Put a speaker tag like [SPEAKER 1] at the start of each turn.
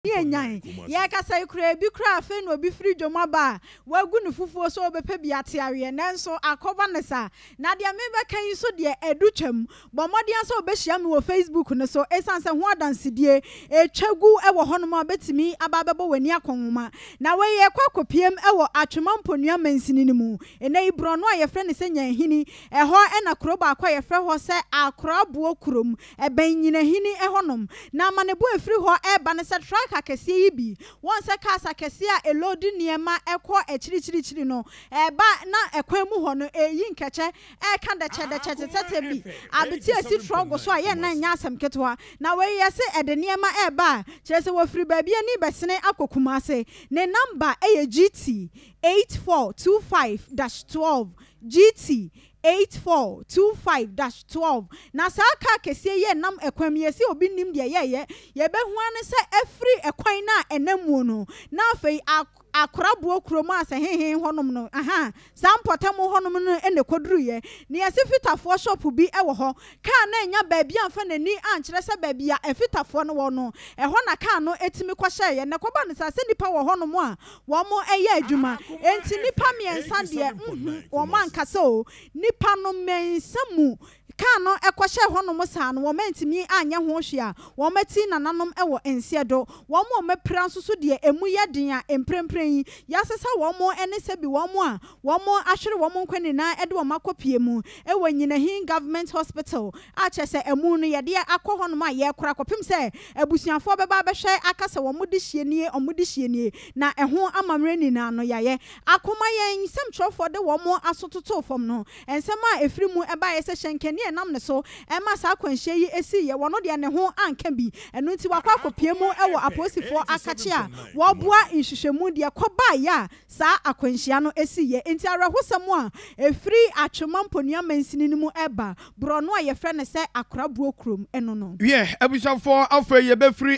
[SPEAKER 1] Ne yɛnyan. Yɛrekasa yi koraa, ebi koraa afei na obi firi dwom aba a, wagu ne fufuo sɛ ɔbɛpɛ bi ate aweɛ, nanso akɔba no saa. Na deɛ merebɛka yi nso deɛ, adu twam. Bɔ mmɔden ara sɛ wobɛhyia me wɔ Facebook no so, ɛsiane sɛ ho adansedie retwa gu wɔ hɔnom a wobɛtumi aba abɛbɔ w'ani akɔnhoma. Na wei yɛrekɔ akɔpiem wɔ Atwema Mponua mansini no mu. Ɛnnɛ yi borɔno a yɛfrɛ no sɛ Nyanhini, ɛhɔ na kuro baako a yɛfrɛ hɔ sɛ Akoraboɔ kurom, Ɛbɛn Nyinahini hɔnom. Na amanebɔ a ɛfiri hɔ reba ne sɛ truck akɛseɛ yi bi, wɔn sɛ cars akɛseɛ a ɛloadi nneɛma kɔ akyirikyirikyiri no, ɛreba na ɛkwan mu hɔ no ɛreyi nkɛkyɛ reka dɛkyɛdɛkyɛ te sɛ sɛ bi abete a ɛsi trɔgo so a yɛn nan nyɛ asɛm ketewa. Na wei yɛse ɛde nneɛma reba a, kyerɛ sɛ wɔfiri baabi ani rebɛsene akɔ Kumase. Ne number yɛ GT 8425-12, GT 8425-12 Na saa kaa kɛseɛ yi ɛnam ɛkwan mu, yɛse obi nnim deɛ ɛyɛeɛ, yɛbɛhu ara ne sɛ afiri ɛkwan no a ɛnam muo no, na afei a Akoraboɔ kurom a sɛ hehe hɔnom no, ahaa, saa mpɔtam hɔnom no na ɛkɔduruiɛ. Na yɛse Fitafoɔ shop bi wɔ hɔ, kaa no annya baabi amfa n'ani ankyerɛ sɛ baabi a Fitafoɔ no wɔ no, ɛhɔ na kaa no tumi kɔhyɛeɛ. Na ɛkɔbaa no saa sɛ nnipa wɔ hɔnom a Wɔyɛ adwuma. Enti nnipa mmiɛnsa deɛ nhu wɔn ankasa o. Nnipa no mmiɛnsa mu kaa no kɔhyɛɛ hɔnom saa no, wɔantumi anyɛ ho hwee a wɔati nananom wɔ nseɛ do. Wɔn a wɔapira nso so deɛ emu yɛ den a mprempren yi yɛasesa wɔn ne sɛbi wɔn a wɔahwere wɔn nkwa nyinaa de wɔn akɔpue mu wɔ Nyinahin Government Hospital a kyerɛ sɛ amu no yɛde akɔ hɔnom a yɛrekora kɔpem sɛ abusuafoɔ bɛba abɛhwɛ aka sɛ wɔn dehyeɛ nie, wɔn dehyeɛ nie, na ɛho amammerɛ nyinaa no yɛayɛ. Akoma yɛn nsɛmtwerɛfoɔ de wɔn aso totoo fam no, nsɛm a ɛfiri mu baeɛ sɛ hyɛnkani a ɛnam ne so ma saa akwanhyia yi siiɛ, wɔno deɛ ne ho anka bi, ɛno nti wakɔ akɔpue mu wɔ apolisifoɔ akakye a wɔreboa nhwehwɛmu deɛ ɛkɔbaeɛ a saa akwanhyia no siiɛ. Enti awerɛhosɛm a ɛfiri Atwema Mponua mansini no mu reba borɔno a yɛfrɛ no sɛ Akorabuo kurom no no.
[SPEAKER 2] Wiɛ, abusuafoɔ, afei yɛbɛfiri.